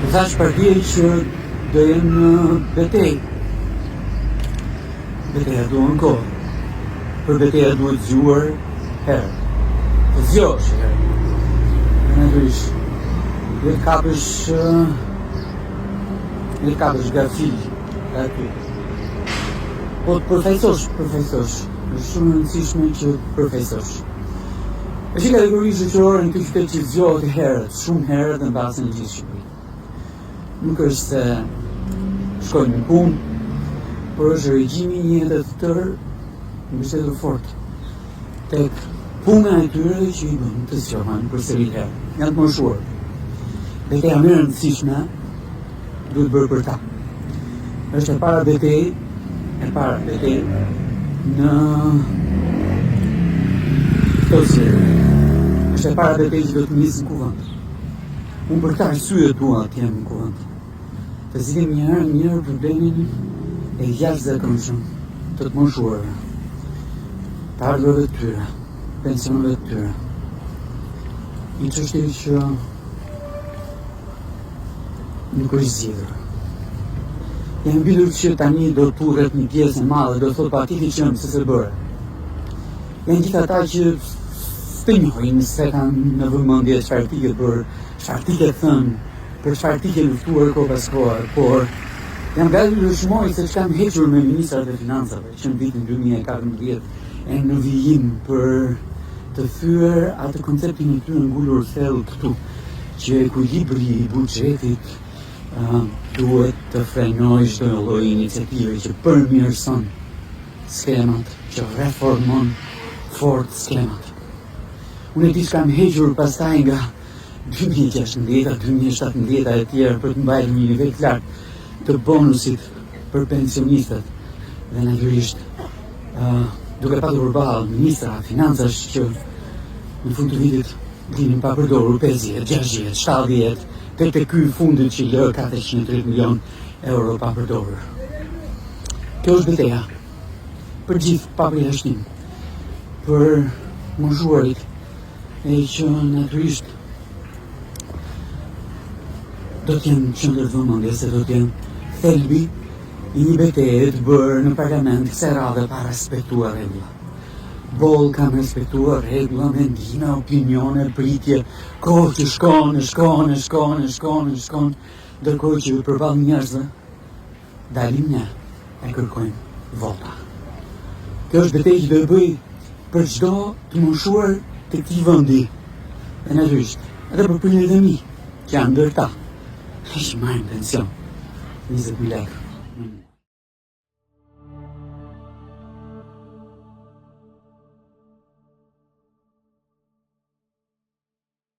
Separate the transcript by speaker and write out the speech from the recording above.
Speaker 1: Ju thashë pardje që do jem në betejë. Beteja duan kohë. Për beteja duhet zgjuar herët. Të zgjohesh herët. Dhe natyrisht, jo të kapësh jo të kapësh gafil aty. Po të përfaqësosh, përfaqësosh. Është shumë e rëndësishme që të përfaqësosh. Është një kategori shoqërore në këtë qytet që zgjohet herët, shumë herët dhe mbase në gjithë Shqipërinë. Nuk është se shkojnë në punë, por është regjimi i një jete të tërë mbështetur fort tek puna e tyre që i bën të zgjohen përsëri herët. Janë të moshuar. Beteja më e rëndësishme duhet bërë për ta. Është e para betejë, e para betejë në këto zgjedhje. Është e para betejë që do të nisë në kuvend. Unë për këtë arsye dua të jem në kuvend. Të zgjidhim një herë e mirë problemin e jashtëzakonshëm të të moshuarve, të ardhurave të tyre, pensioneve të tyre. Një çështje që nuk është zgjidhur. Jam i bindur që tani do të turret një pjesë e madhe, do të thotë patjetër që pse s'e bëre. Janë gjithë ata që s'të njohin, s'e kanë në vëmendje çfarë ti ke bërë, çfarë ti ke thënë, për çfarë ti ke luftuar kohë pas kohe, por jam gati të dëshmoj se ç'kam hequr me ministrat e financave që në vitin 2014 e në vijim për të thyer atë konceptin e tyre ngulur thellë këtu, që ekuilibri i buxhetit uh, duhet të frenojë çdo lloj iniciative që përmirëson skemat, që reformon fort skemat. Unë e di ç'kam hequr pastaj nga 2016, 2017 e tjerë për të mbajtur një nivel të lartë të bonusit për pensionistët dhe natyrisht uh, duke patur përballë ministra financash që në fund të vitit linin pa përdorur 50, 60, 70, tek te ky i fundit që lë 430 milion euro pa përdorur. Kjo është beteja për gjithë pa përjashtim, për moshuarit e që natyrisht do të jenë qendër të vëmendjes se do të jenë thelbi i një beteje të bërë në parlament kësaj radhe pa respektuar rregulla. Boll kam respektuar rregulla, mendime, opinione, pritje, kohë që shkon, e shkon, e shkon, e shkon, e shkon, ndërkohë që përballë njerëzve dalim ne e kërkojmë vota. Kjo është betejë që do e bëj për çdo të moshuar të këtij vendi. Dhe natyrisht, edhe për prindërit e mi, që janë ndër ta, që marrin pension 20.000 lekë.